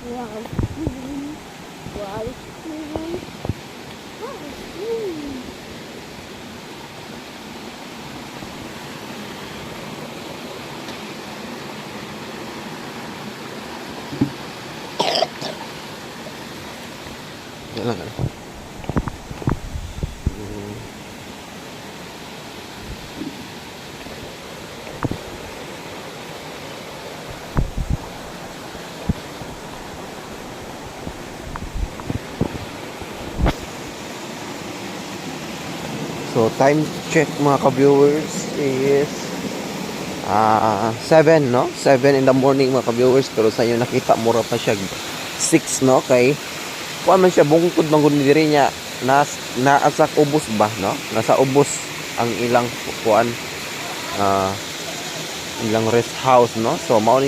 Wow. Wow. Wow. Yan lang, ano. So time check, mga ka-viewers, is 7, no? 7 in the morning, mga ka-viewers, pero sa inyo nakita mura pa siya 6, no? Kay kuan man siya, bungkod man gud ni diri niya, nas naa sa ubos ba, no? Nasa ubos ang ilang kuan, ilang rest house, no? So mao ni